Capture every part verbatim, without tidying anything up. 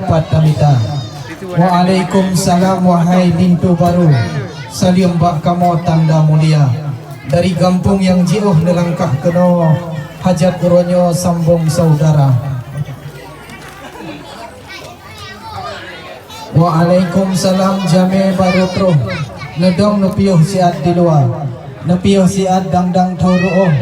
Pat tamita. Waalaikumsalam, wahai linto barô. Saleuem bak kamoe tanda mulia. Dari gampông nyang jiôh neulangkah keunoe, hajat uroe nyoe sambông saudara. Waalaikumsalam, jamé barô troh. Neudong neupiôh siat di luwa. Neupiôh siat dang-dang tho ruôh.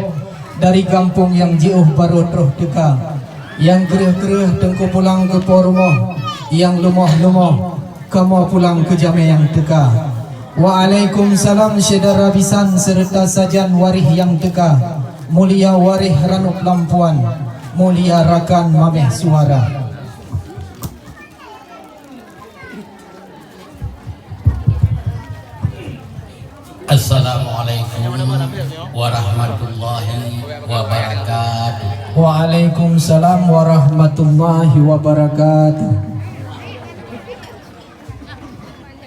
Dari gampông nyang jiôh barô troh teuka. Nyang kreueh-kreueh teungku pulang keu po rumoh, nyang leumoh-leumoh kamoe pulang keu jamé nyang teuka. Waalaikumsalam syedara bisan seureuta sajan waréh nyang teuka. Mulia waréh ranub lampuan, mulia rakan maméh suara. Assalamualaikum warahmatullahi wabarakatuh. Waalaikumsalam warahmatullahi wabarakatuh.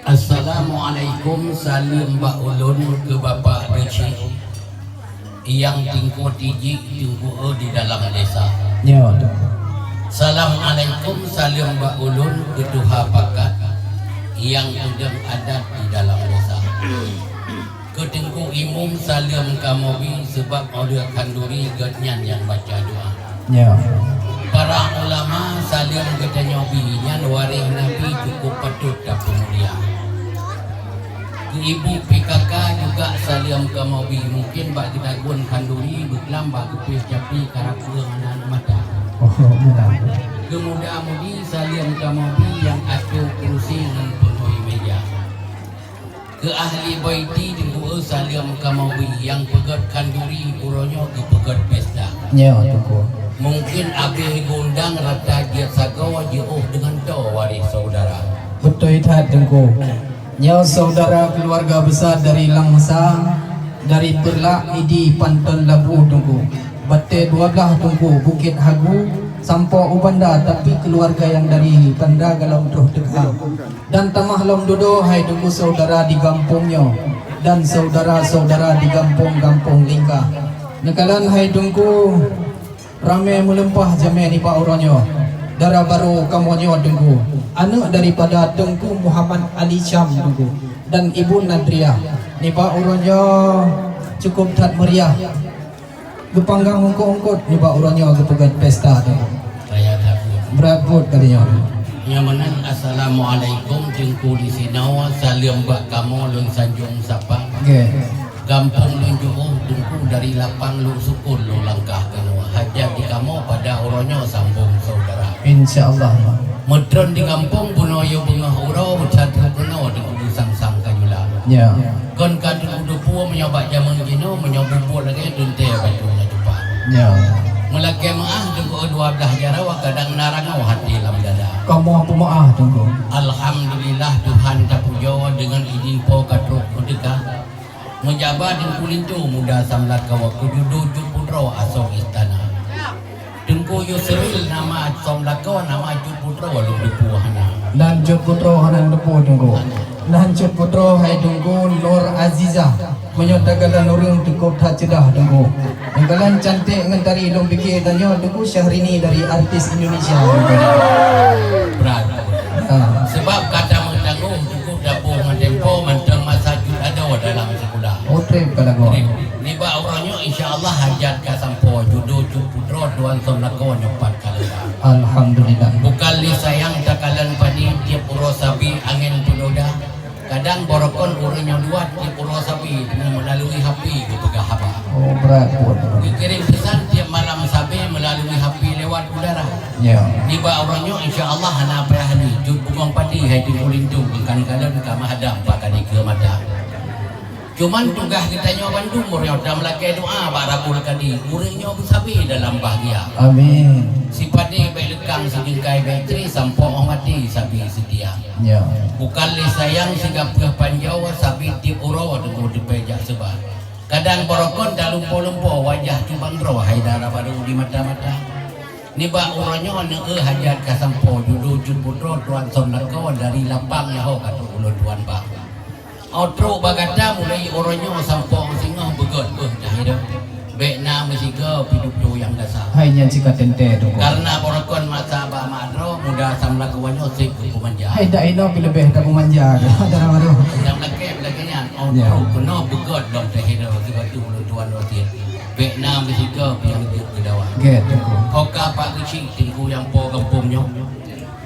Assalamualaikum, saleuem bak ulôn keu Bapak Deuchik. Nyang tingkue tijik teungku di dalam desa. Nyoe. Assalamualaikum, saleuem bak ulôn keu tuha pakat nyang peudong adat di dalam desa. Keu teungku imum saleuem kamoe bi, seubab óh lheueh khanduri gobnyan nyang baca doa. Nyoe. Para ulama saleuem geutanyoe bi, nyan waréh Nabi, cukup patôt tapeumulia. Keu ibu P K K juga saleuem kamoe bi, mungken bak geutagun khanduri beuklam bak geupéh capi karab ureueng aneuk mata. Oh, beuna. Keu muda-mudi saleuem kamoe bi nyang atoe keurusi ngon peunuhi meja. Keu ahli baiti teungku saleuem kamoe bi nyang peugét khanduri uroe nyoe geupeugét pesta. Nyoe, teungku. Mungken abéh geuundang rata jeuet sagoe jiôh deungon toe waréh saudara. Beutôi that, teungku. Nyoe saudara keuluwarga besar dari Langsa, dari Peureulak, Idi, Panton, Labu, teungku. Batée dua blaih, teungku, Bukét Hagu, sampoe u Banda, tapi keuluwarga nyang dari Banda galom troh teuka. Dan tamah lom dudoe hai teungku saudara di gampông nyoe dan saudara-saudara di gampông-gampông lingka. Neukalon hai teungku, ramé meuleumpah jamé nibak uroe nyoe. Dara barô kamoe nyoe teungku, aneuk daripada Teungku Muhammad Ali Syam teungku dan Ibu Nadriah. Nibak uroe nyoe cukup that meuriah. Geupanggang eungkôt-eungkôt nibak uroe nyoe geupeugét pesta teungku. Kaya that buet. Brat buet kali nyoe. Nyang meunan, assalamualaikum teungku di sinoe, saleuem bak kamoe lôn sanjong sapa. Nggih. Gampông lôn jiôh teungku dari lapang lôn sukon lôn langkah keunoe. Hajat di kamoe pada uroe nyoe sambong saudara. Insya Allah. Meutreun di gampông bunoe yôh beungoh uroe meucadroe keunoe teungku sang-sang kayula. Ya. Kon ka teupeu-teupeu meunyoe bak jamén jinoe, meunyoe bubuet lagée teuntée batu nyang tupat. Ya. Meulakée meuáh teungku dua blaih jaroe kadang na rangoh até lam dada. Kamoe peumeuáh teungku. Alhamdulillah Tuhan tapujoe deungon idin Po ka trok meudeuka. Meujaba teungku linto muda samlakoe keu judo cut putroe asoe istana. Teungku Yusril nama som lakoe, nama cut putroe lôn teupeu hana. Nan cut putroe hana teupeu teungku. Nan cut putroe hai teungku Nur Azizah. Meunyoe takalon ureuëng cukup that ceudah teungku. Takalon cantik ngon tari lôn pike tanyoe teungku Syahrini dari artis Indonesia. Brat. Ah. Sebab kata meutanggong teungku dapur ngon tempo mantong masa cut adoe dalam sikula. Oh, treb ka lagoe. Nibak uroe nyoe insya Allah hajat ka sampoe judo cut putroe tuan som lakoe nyoe pat ka leuba. Alhamdulillah. Bukan lé sayang takalon padi tieb uroe sabe angén peunoda. Kadang barokon ureuëng nyoe dua tieb uroe sabe teungoh meulalui H P geupeugah haba. Oh, brat buet. Geukirém peusan tieb malam sabe meulalui H P lewat udara. Ya. Nibak uroe nyoe insya Allah hana payah lé cut bungong padi hai teungku linto kan kalon ka meuhadam pakai keue mata. Cuman tugaih geutanyoe bandum meunyoe tameulakée doa bak Rabbul Kadi, ureuëng nyoe beusabe dalam bahgia. Amin. Sipadé bék leukang sijingkai bék tri sampoe óh maté sabe seutia. Ya. Bukan lé sayang sigapeueh panjoe sabe tieb uroe teungku teupée jak seubah. Kadang barokon talumpo-lumpo wajah cubang droe hai dara barô di mata-mata. Nibak uroe nyoe neueu hajat ka sampoe judo cut putroe tuan som lakoe dari lapang nyoe ka trok ulôn tuan bang. Óh trok bak gata mulai uroe nyoe sampoe singoh beugét beuh dah hidup. Bék na meusigoe pidup tu nyang dasar. Hai nyan sika teuntée tu. Karena barokon masa bak madroe Muda samla kawan nyoe seb keu peumanja. Hai, dak inoe pih leubeh that peumanja. Dara baru. Nyang lakèe, lakèe nyan, oh, Ya. Keunoe beugöt dong teuh hidroe, sibatu ulôn tuan wasét. Bèk na meusigoe piang jeuet keu dawa. Gèt, Teungku. Oka Pak Geuchik, Teungku nyang po gampông nyoe.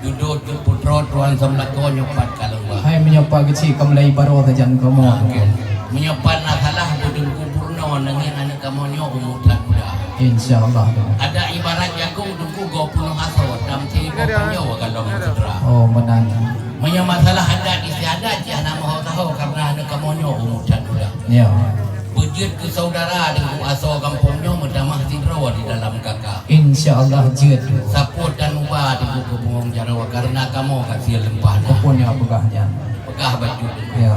Dudoe Teungku putroe tuan samla kawan nyoe pat ka lôn ba. Hai, meunyoe Pak Geuchik ka meulai baroe sajan kamoe. Ah, oke. Meunyoe pat na salah, Teungku peurunoe, neungieng aneuk kamoe nyoe umu that muda. Insya Allah. Ada ibarat jagong, Teungku, goe peunoh asoe, tam tiboh panjoe ka lom seutera. Oh, meunan. Meunyoe masalah adat istiadat, cit hana meuho-taho, karena aneuk kamoe nyoe umu that muda. Ya. Beujeuet keu saudara, Teungku, asoe gampông nyoe meutamah sidroe di dalam kaka. Insya Allah jeuet. Sapeue tan uba, Teungku, keu bungong jaroe, karena kamoe ka sie leumpah na. Peue nyoe peugah nyan? Peugah bacut. Ya.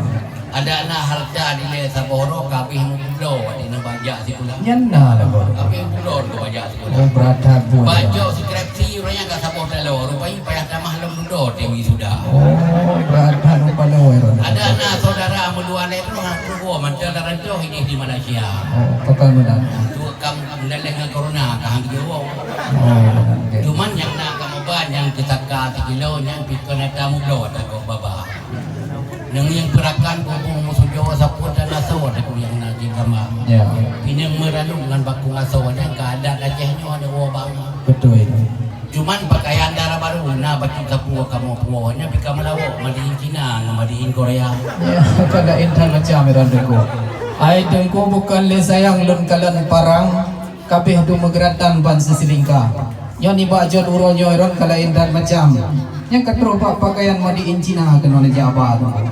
Adak na hareuta dilèe saboh droe, ka abéh meubloe watèe na bajak sikula. Nyan na lagoe. Ka abéh meubloe keu bajak sikula. Oh, brat that buet. Bajak skripsi ureueng nyan ka saboh taloe, rupanya payah tamah lom dudoe watèe wisuda. Oh, brat that rupa lawai roh. Adak na saudara meudua lé droe, hana peurugoe mantong lam rantau, idéh di Malaysia. Oh, pakon meunan. Tu kam meuleleh ngon corona, ka han geujaweueb. Oh, oke. Cuman nyang na kamoe ba, nyang keu saka sikilo, nyan pih kon ata meubloe, ata kok baba. Neungieng peurakan bubung meusujoe sapeue dan asoe, Teungku, nyang na di kama. Ya. Pineung meuralu ngon bakong asoe, nyang keu adat Aceh nyoe hana woe bang. Betul itu. Cuman pakaian dara baru na bacut sapeue kamoe puwoe, nyan pih ka meulawok, made in China ngon made in Korea. Ya, ka laén that macam, Teungku. Ai Teungku, bukan lé sayang lôn kalon parang, ka abéh dum meugeuratan ban seusilingka. Nyoe nibak jot uroe nyoe rot ka laén that macam. Nyang ka trok bak pakaian made in China keunoe neujak ba Teungku.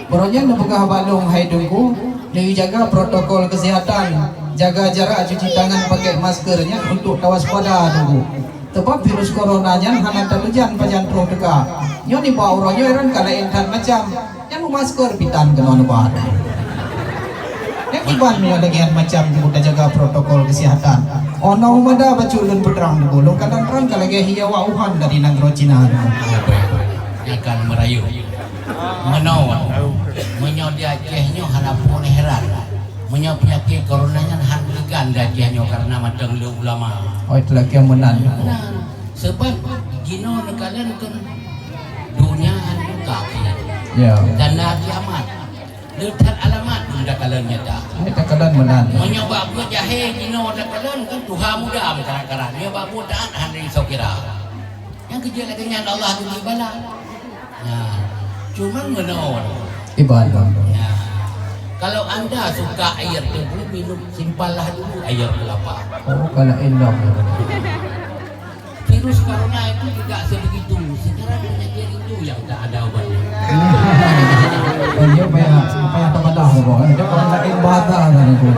Uroe nyoe neupeugah bak lôn, hai Teungku, neujaga protokol kesehatan, jaga jarak, cuci tangan, pakai masker nyan untuk tawaspada Teungku. Sebab virus corona nyan hana tateujan pajan troh teuka. Nyoe nibak uroe nyoe rot ka laén that macam. Nyang meumasker pih tan keunoe neuba. Nyang kiban meunyoe lagèe nyan macam Teungku tajaga protokol kesehatan. Oh, na meumada bacut lôn peutrang Teungku. Lôn kalon tron ka lagèe hi awak Wuhan dari nanggroe Cina. Nyan kan meurayeuk. Meunoe, meunyoe di Aceh nyoe hana peue neuheran. Meunyoe peunyakét corona nyan han geugan di Aceh nyoe karena mantong le ulama. Oh, itu lagèe meunan. Nah, sebab jinoe neukalon kan dunia han buka akhé. Ya. Tanda kiamat. Le that alamat dum takalon nyata. Hai, takalon meunan. Meunyoe bak buet jahé jinoe takalon kan tuha muda meukarat-karat. Meunyoe bak buet taat hana isoe kira. Nyang keujeuet lagèe nyan Allah geubri bala. Nah, cuman meunoe. Ibadah. Nah, kalau anda suka air tebu, minum, simpanlah dulu air kelapa. Oh, kalau elok. Virus corona itu juga sebegitu. Sekarang penyakit rindu yang tak ada ubatnya. Oh, iya, payah, payah tapadah, Bapak. Ada orang lain bahasa kan itu.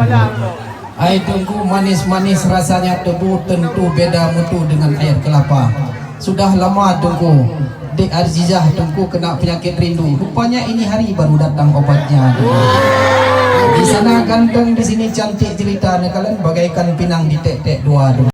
Ai Teungku, manis-manis rasanya tebu, tentu beda mutu dengan air kelapa. Sudah lama Teungku, Dek Azizah Teungku kena penyakit rindu. Rupanya ini hari baru datang obatnya. Di sana ganteng, di sini cantik, cerita neukalon bagaikan pinang di tek-tek dua.